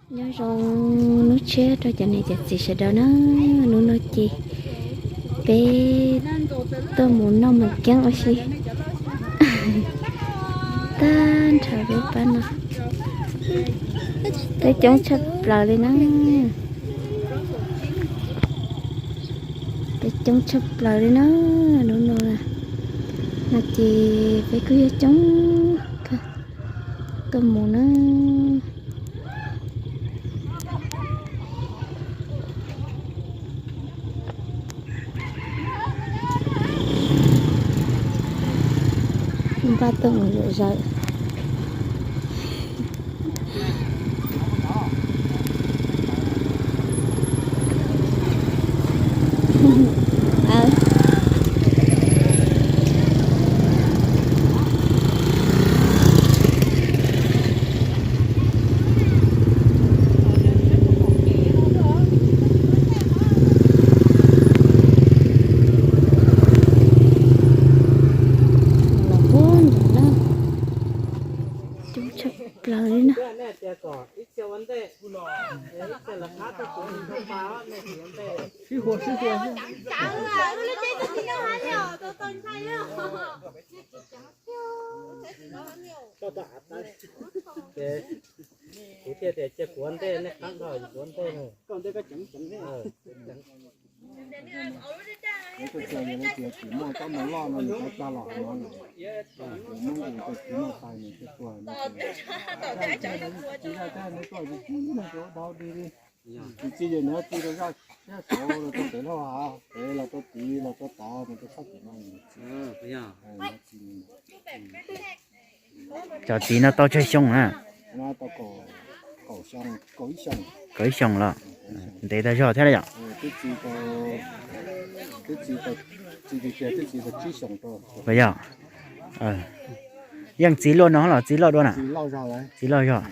Nyob zoo hnub tshiab rau cov niam cov txiv sawv daws na, hnub no ces peb tuaj mus noj mas keeb ua si tag nrho lub pab no, peb coob tshaj plaws li na, peb coob tshaj plaws li na, hnub no na, no ces peb kuj yog coob kawg tuaj mus na. Npaj tuaj mus zom zaws. Coob tshaj plaws li na. Kuv thiaj tias cia kuv ua ntej, nej qab dhau kuv ua ntej. Kuv txawm yog tias tsis muaj kab moos loj no nws tau tag los hauv no lawm, kuv muab nqus tus txiv no pais nws thiaj tuag no. Tsis zaj tab neb tuaj tsis txib no ces ua dau dig li. Tsis txib ces nws txib rau zaj thiab saud los rau pem lauj hav pem los rau tid los rau tod mus rau sab tim no. Cov txiv no tau tsawg xyoo na? Kaum ib xyoos los? Ntev tag zog thiab yom? Yog. Yeej txiv luaj no los txiv loj dua na? Txiv loj zog.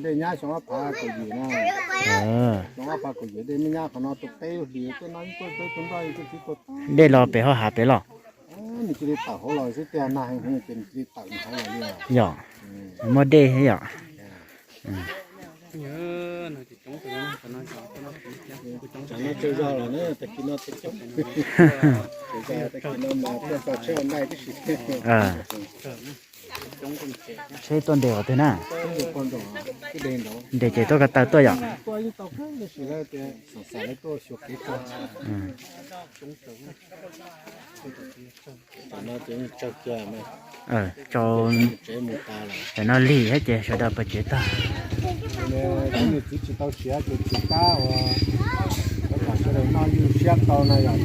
Dej nyab xyoo ob phav kaum yim no, xyoo ob phav kaum yim dej nyab qhov no tus teb hlis tej no ib tuaj teb tus nroj ib tuaj tib tuaj. Dej los pem hauj hav pem los? Nws cia li tawm hauv los xwb, tej nag heev heev ces nws cia li tawm hauv los li. Yog, muaj dej thiab yom. Tsam no tsawg zog los na, tag kis no tseem coob. Tag kis no mas tuaj txog tsheb ua nqaij tib si. Tsheb tuaj nres qhov twg na? Nres ces tuaj ko taw tuaj yom? Tam no lig thiab ces sawv daws pais tsev tag. Txiv tsis tau siav ces txiv kab uas kom sawv daws noj ywj siab tau na yom.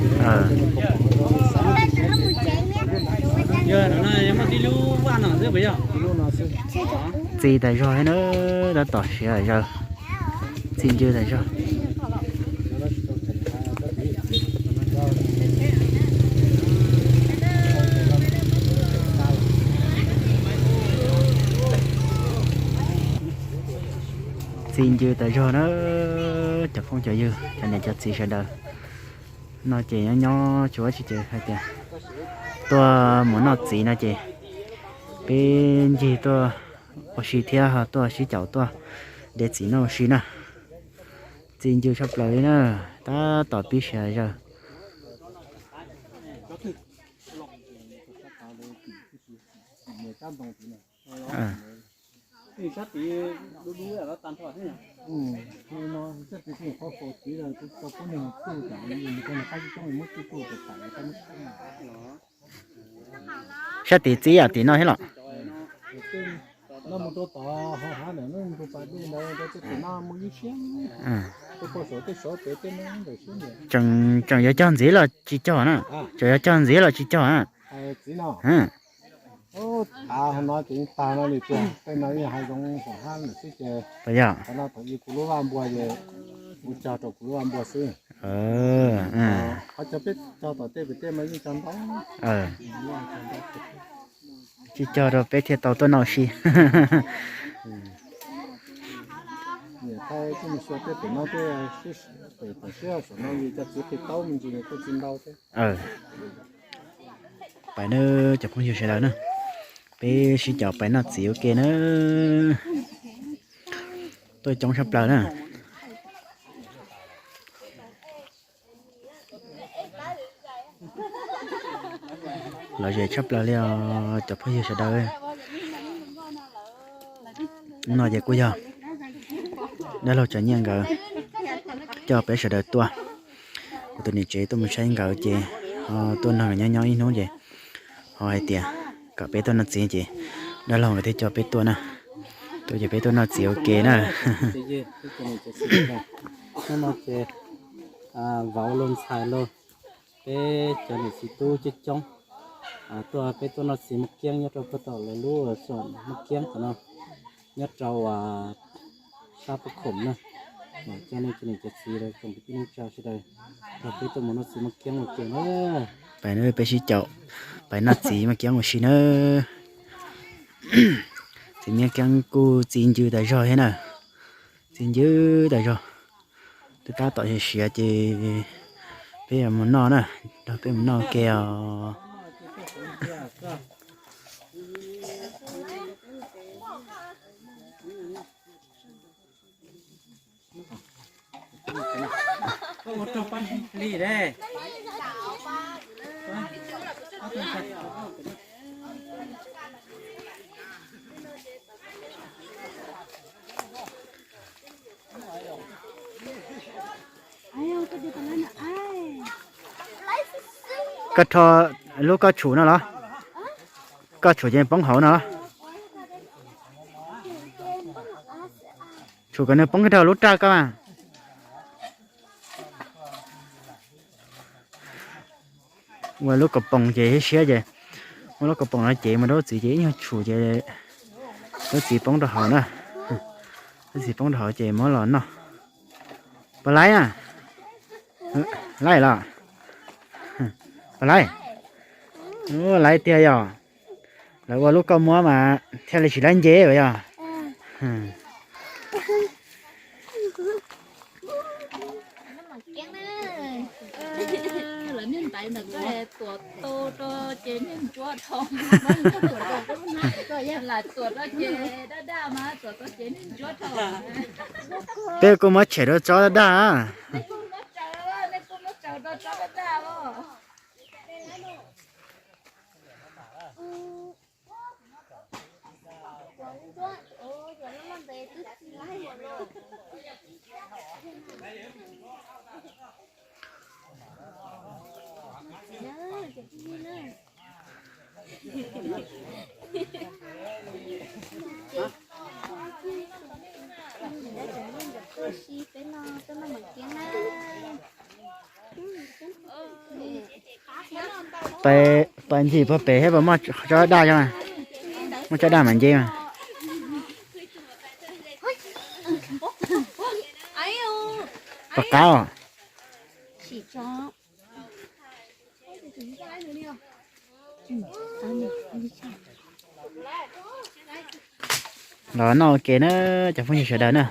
Txi tas zog thiab na, tab tom siav zaws, txi ncw tas zog. Txi ncw tas zog na, cov phooj cov ywg, cov niam cov txiv sawv daws. No ces nyob nyob tsis ua tsis ces hais tias tuaj mus noj txiv no ces peb ncig tuaj ua si thiab ho tuaj sib caum tuaj de txiv noj ua si na. Txi ncw tshaj plaws li na, tab tom pib siav zaws. Sab tid txib yam tim no thiab los? Tseem yuav cog ntxiv los tsis cog na? Puas yog? Tsis cog rau peb thiaj tau tuaj noj si. Pais na, cov phooj ywg sawv daws na, peb sib caum pais noj txiv ua ke na. Tuaj coob tshaj plaws na. Lom zem tshaj plaws li os cov phooj ywg sawv daws. No ces kuj yog dab laug Tsav Nyiaj nkawd coj peb sawv daws tuaj. Kuv tus niam tsev tuaj mus saib nkawd ces ho tuaj nrog nkawd nyob nyob ib hnub ces ho hais tias kom peb tuaj noj txiv ces dab laug nkawd thiaj coj peb tuaj na. Tuaj ces peb tuaj noj txiv ua ke na. Hnub no ces vauv los ntxhais los, peb cov niam txiv tub coob coob tuaj, peb tuaj noj txiv maj kiab nyob rau puag tom lawv lub xom maj kiab tom no, nyob rau sab puag khoom na. Coj nej cov niam cov txiv los tsoom kwv tij neej tsa sawv daws nrog peb tuaj mus noj txiv maj kiab ua ke na. Pais na, peb sib caum pais noj txiv maj kiab ua si na. Txiv maj kiab kuj txi ncw tas zog thiab na. Txi ncw tas zog. Twb tab tom siav siav ces peb yuav mus noj na, nrog peb mus noj ua ke os. Koj rho lub koj tshum no los? Koj tshum ces poob hauv no los? Tshum kom nws poob kiag rau lub raj koj mas. Ua lub kaus poom ces siab siab ces muab lub kaus poom no cev mus rau lub txiv ces ib nyuag tshum ces lub txiv poob rau hauv na. Lub txiv poob rau hauv ces muab los noj. Puas laib a? Laib los? Puas laib? Laib tiag yog. Lawv ua lub koj muab mas thiaj li tsis laib nce yog. Peb kuj muab tshem rau tsob daj daj. Pais ncig puag pem thiab puas muaj tsob daj, muaj tsob daj mas nce mas. Puas qab os? Los noj ua ke na cov phooj ywg sawv daws na.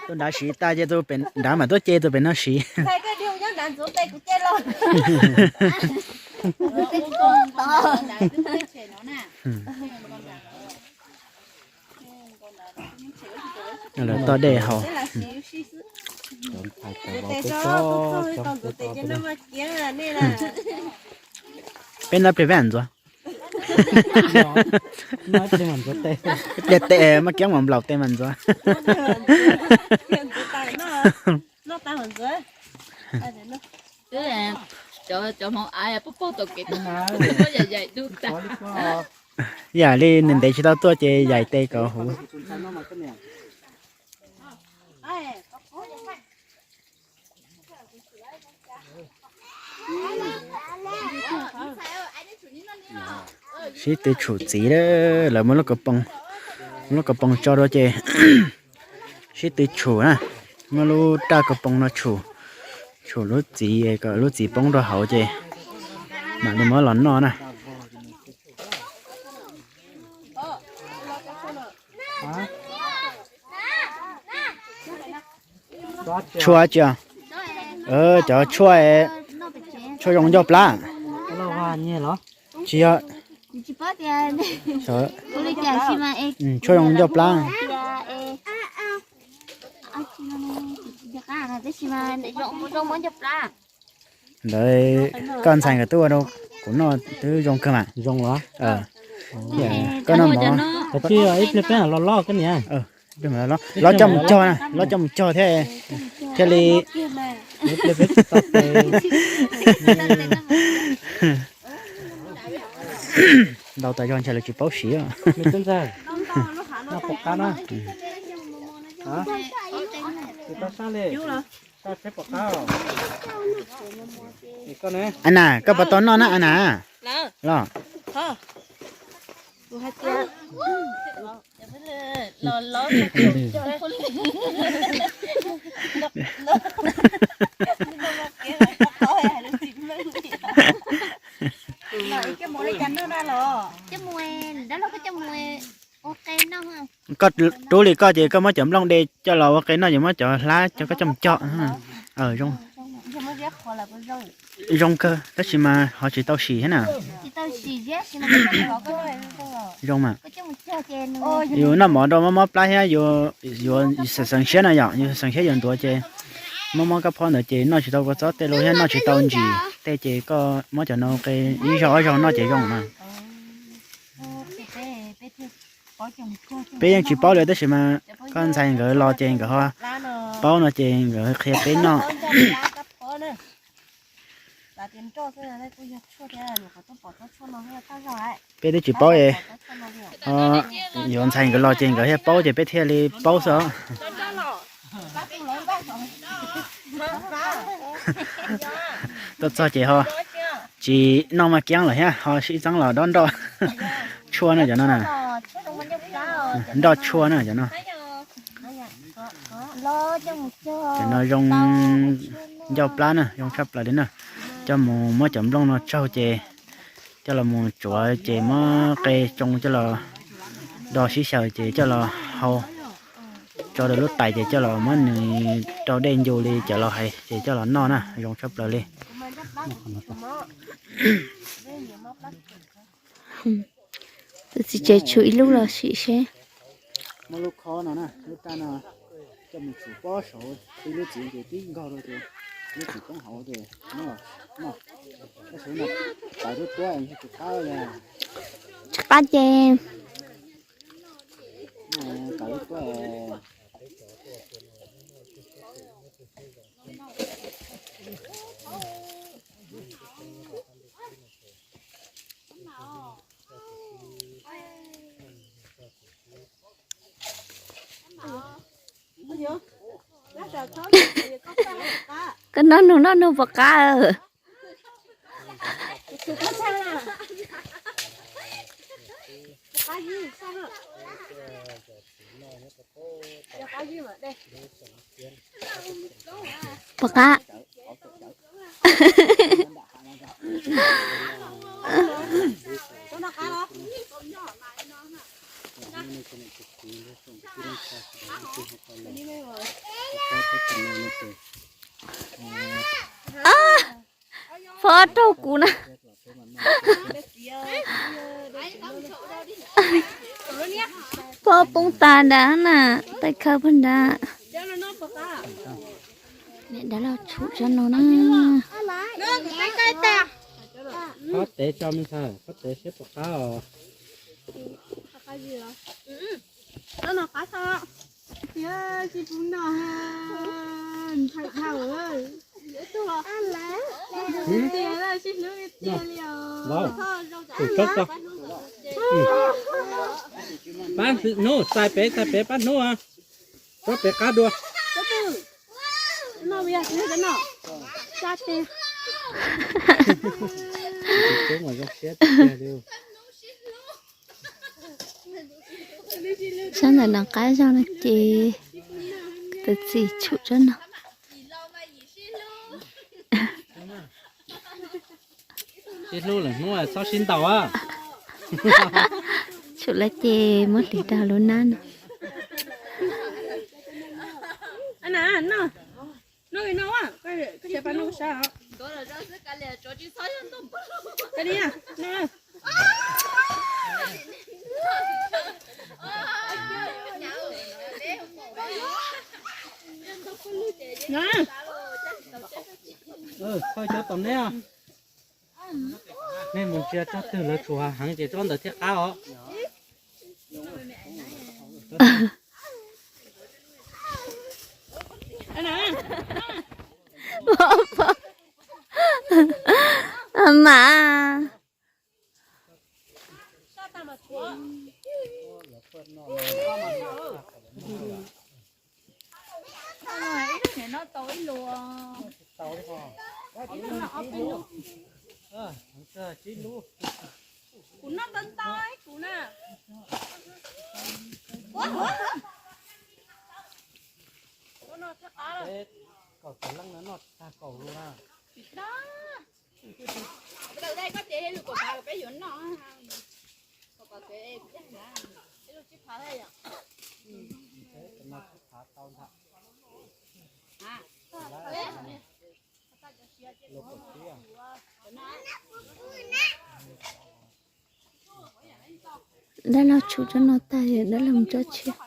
Tus nrad siv tas ces tus pem nrad mam tuaj ce tus pem no siv. Lawv toj dej haus. Peb nab pliag peb mam ntxuav. Pliag tes maj kiab mam nplaum tes mam ntxuav. Yam li nws ntev tsis tau tuaj ces yaim tes kom huv. Sib tw tshum txiv, lawv muab lub kaus poom, muab lub kaus poom tso rau ces sib tw tshum na, muab lub raj kaus poom no tshum, Tshuam lub txiv kom lub txiv poob rau hauv ces mam li muab los noj na. Tshuaj tsi? Cov tshuaj, tshuaj zoo ncauj plab. Tsis yog, tshuaj zoo ncauj plab. Ntawd koj ntxhais nkawd twb ua rau kuv noj twb zoo kawg mas. Zoo los? Koj noj mov. Ib pliag peb los loj koj niam. Los coj mus cog, los coj mus cog thiab, thiaj li ntau tas zog ntshe lawv tsis paub siv. Ana, koj puas tau noj na Ana? Los. Koj rub li koj ces koj muab cov nplooj de coj los ua qe noj, ces muab cov hlab coj, koj coj mus cog. Zoo kawg tab sis mas ho tsis tau sim thiab na. Zoo mas. Yus noj mov rau mob mob plab thiab yuav xeev siab na yom, yus xeev siab yuav ntuav ces mob mob kab phob ntawd ces noj tsis tau kua txob tej lus thiab noj tsis tau ntsis tej ces koj muab cov no qe ib zaug ob zaug noj ces zoo mas. Peb yeej tsis paub li tab sis mas koj ntxhais nkawd los ces nkawd ho paub no ces nkawd qhia peb noj. Peb twb tsis paub es yuav ntxhais nkawd los ces nkawd thiaj paub ces peb thiaj li paub xwb. Tuaj txog ces ho tsis noj maj kiab lawm thiab ho sib txeeb los dob nroj tshuaj na cov no na. Nroj tshuaj na cov no. Cov no zoo ncauj plab na, zoo tshaj plaws li na. Coj mus muab cov nplooj no tsaug ces coj los mus tsuav ces muab qe tsoo coj los do sib xyaw ces coj los hau tso rau lub tais ces coj los muab nws rau dej ncu li cov laus hais ces coj los noj na, zoo tshaj plaws li. Tus txiv tsev tshuam ib lub los sim seb. Muab lub khob no na, lub raj no coj mus tshuam pob saud, ib lub txiv ces tib nkaug rau ces lub txiv poob hauv ces noj, noj. Tab sis no tawv tuab tuab yog tsis qab. Tsis qab ces tawv tuab tuab. Koj noj nug noj nug puas qab? Puas qab? Phob raug kuv na. Phob poob tas nrad na, tais khawb pag nrad. Niam dab laug tshum tsob no na. Phob tev tso me ntxhais, phob tev siab puas qab os. Pab hnub, txais pem, txais pem pab hnub, txog pem qab dua. Sab ntawm no qab zog no ces tus txiv tshum tsob no. Sib hlub lwm hnub txhob sib ntaus. Tshum lawm ces muab hliv rau lub nab no. Thawj cov tom neb. Nej mus ntsia tsob twg lawv tsuas heev ces tsob ntawd thiaj qab os. Mas Kuv noj tau ntau kuv na. Kaum tawm leej no noj tsis tag kaum lus na. Koj tias ib lus kaum phav peb yuav noj, kaum phav peb, ib lus tsib phav yom. Dab laug tshum tsob no tag, dab laug mus tsob tshiab.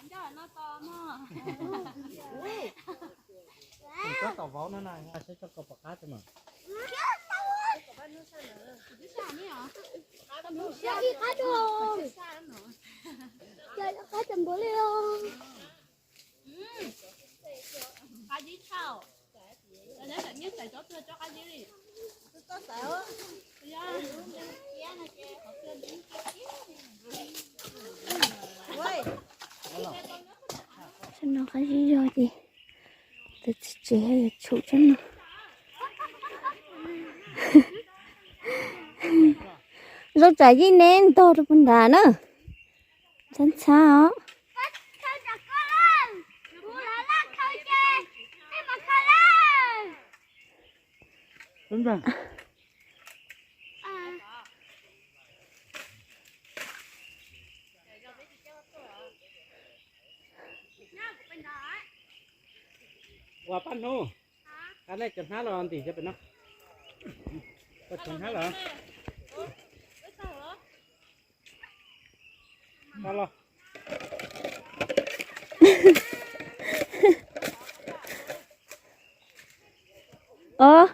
Tsam no qab zib zog ces tus txiv tsev yuav tshum tsob no. Zaub tsam yij neb ntog rau puag nrad na. Ntxhab ntxhab os. Ua pab hnub, nej cov hnab los ntim cov pem no. Cov hnab los. Os,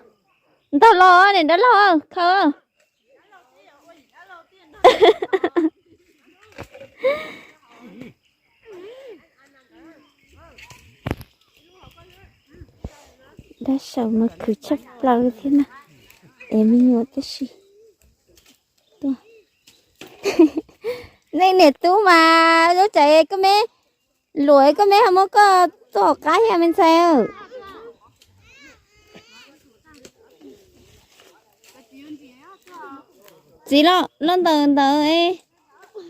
ntog los niam dab laug khaws. Dab saum no khwv tshaj plaws thiab na, es me nyuam tib si. Nej niam tub mas lub tsev koj me luam koj me ho muab koj tuaj hauv qab thiab me ntxhais. Txiv los, los ntawm ntawd,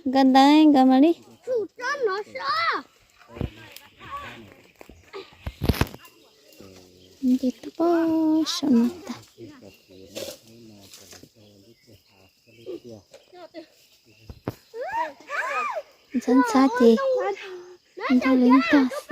nkawd ntawd nkawd mam li. Ces tuaj pab saum no tag. Ntxhab ntxhab ces nrog li ntog xwb.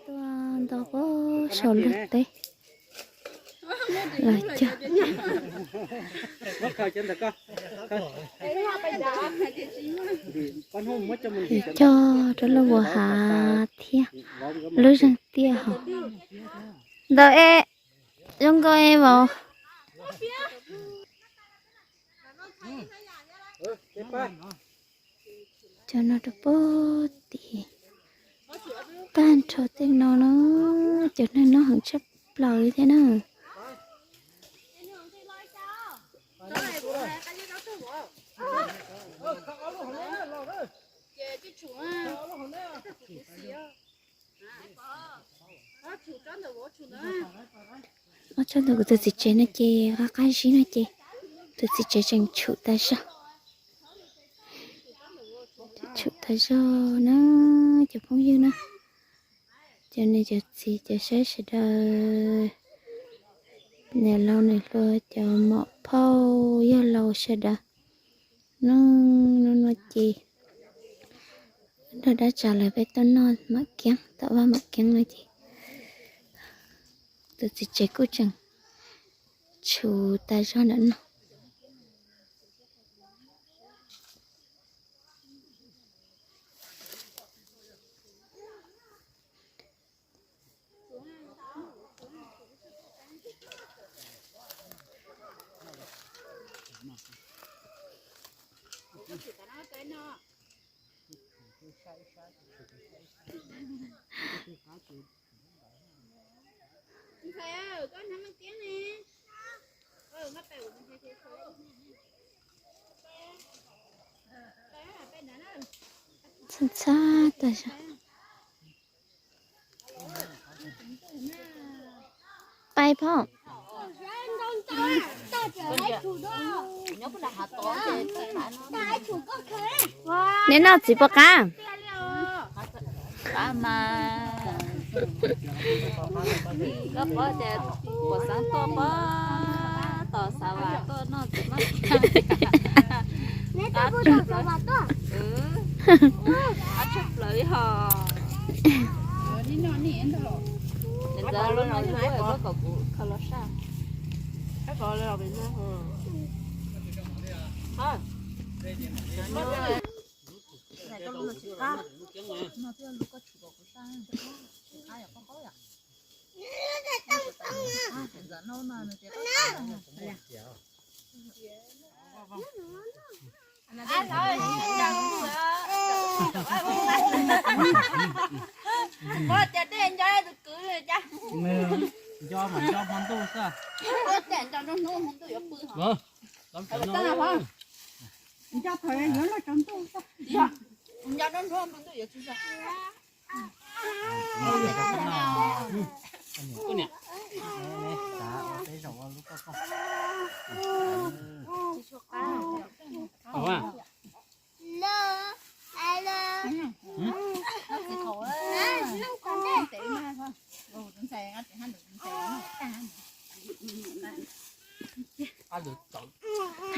Tuaj nto pab saum lawm teb los cog. Cog rau lub vuas hav thiab lub zeeg tiaj hos. Ntawd es zoo nkauj es vauv. Cov no rau pem tid, tag nrho tej no na, cov neeg no heev tshaj plaws li thiab na. Ob tsob ntawm kuv tus txiv tsev no ces qab qab zib no ces tus txiv tsev tseem tshum tas zog. Tshum tas zog na, cov phooj ywg na, cov niam cov txiv cov saib sawv daws, niam laus niam hluas cov muam phauj yawg laus sawv daws, hnub no ces nrog dab tsov lawv peb tuaj noj mam kiab, tom vaj mam kiab no ces tus txiv tsev kuj tseem tshum tas zog ntawm no. Txhab txhab tas zog. Pais phauj. Neb noj txiv puas qab? Qab mas. Koj paub tias puas xav tuaj pab tos Xav Vas tuaj noj txiv mab qab tshaj plaws. Qab tshaj plaws li hos. Ntxawm lub no lub koj kom kuv kho los saj. Nco mas nco hmo ntuj xwb. Nco rau hnub hmo ntuj yuav pw. Nco thaum yuav luag tsaus ntuj xwb. Nco rau hnub hmo ntuj yuav tsis tsaus.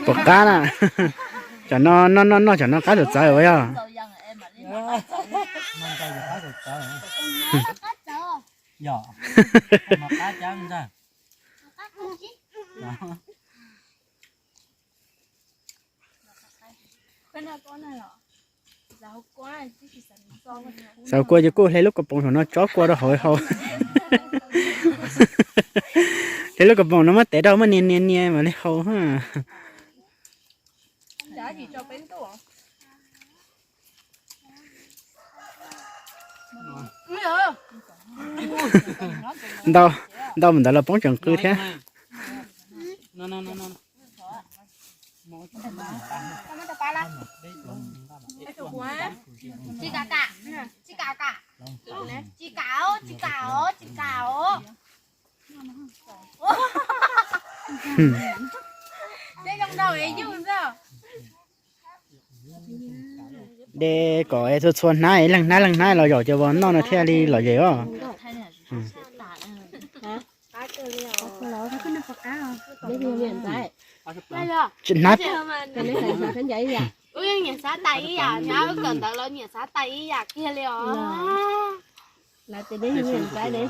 Puas qab na? Tsam no noj noj noj tsam no qab txawv txawv ua yog. Xav kua ces kuj hle lub kaus poom saum no tsob kua rau hauv hau. Hle lub kaus poom no muab tev rau muab nias nias nias mam li hau. Ntau, ntau mus ntawd los poob tseem qw thiab. Tsis kam, tsis kam, tsis kam os, tsis kam os, tsis kam os. Dej zoo nraug es yug xwb. Dej kom es txhua txhua hnab es leej hnab leej hnab los zaum cov vos noj no thiaj li lom zem os. Hnab, wb yeej nyiam xav tais ib yam, hnab wb kawm ntawv los nyiam xav tais ib yam kiag li os. Lawv tias neb nyiam tais ne.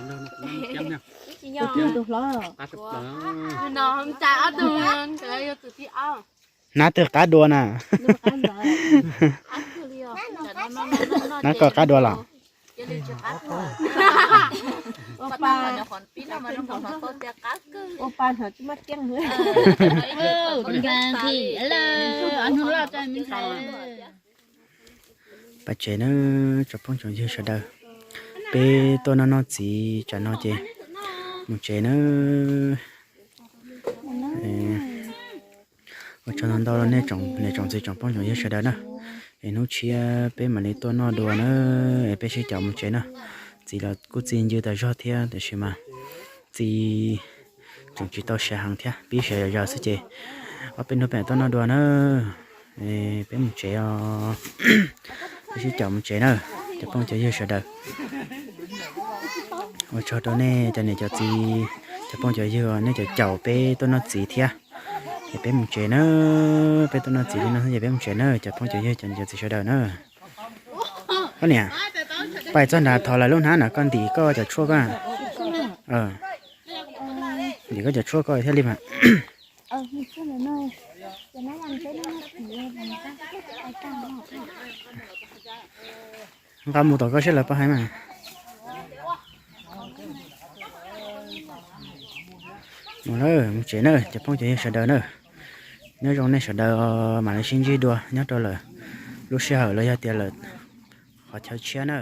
Tus hlob no tsa ob tug nkawd yog tus thib ob. Hnab twg qab dua na? Hnab koj qab dua los? Ua pa hnov tsis muaj tiab. Pab tsev na, tsoom phooj tsoom ywg sawv daws, peb tuaj noj noj txiv tsam no ces mus tsev na. Ua tsaug ntau ntau rau nej tsoom niam tsoom txiv tsoom phooj tsoom ywg sawv daws na. Es hnub tshiab peb mam li tuaj noj dua na, es peb sib caum mus tsev na. Txiv los kuj txi ncw tas zog thiab tiam sis mas txiv tseem tsis tau siav heev thiab, pib siav zog zog xwb ces ob peb hnub peb mam tuaj noj dua na. Peb mus tsev os. Peb sib caum mus tsev na, cov phooj cov ywg sawv daws. Ua tsaug rau nej cov niam cov txiv, cov phooj cov ywg nej cov caum peb tuaj noj txiv thiab. Ces peb mus tsev na, peb tuaj noj txiv li no ces peb mus tsev na cov phooj cov ywg cov niam cov txiv sawv daws na. Koj niam, pais txog nrad thov lawv lub hnab na koj ntim koj cov tshuaj koj. Ntim koj cov tshuaj koj thiaj li mas. Nqa mus tom koj seb lawv puas hais mas. Mus na, mus tsev na cov phooj cov ywg sawv daws na. Nyob zoo nej sawv daws, mam li sib ntsib dua nyob rau lawm lub sij hawm los yog tias lawm qhov chaw tshiab na.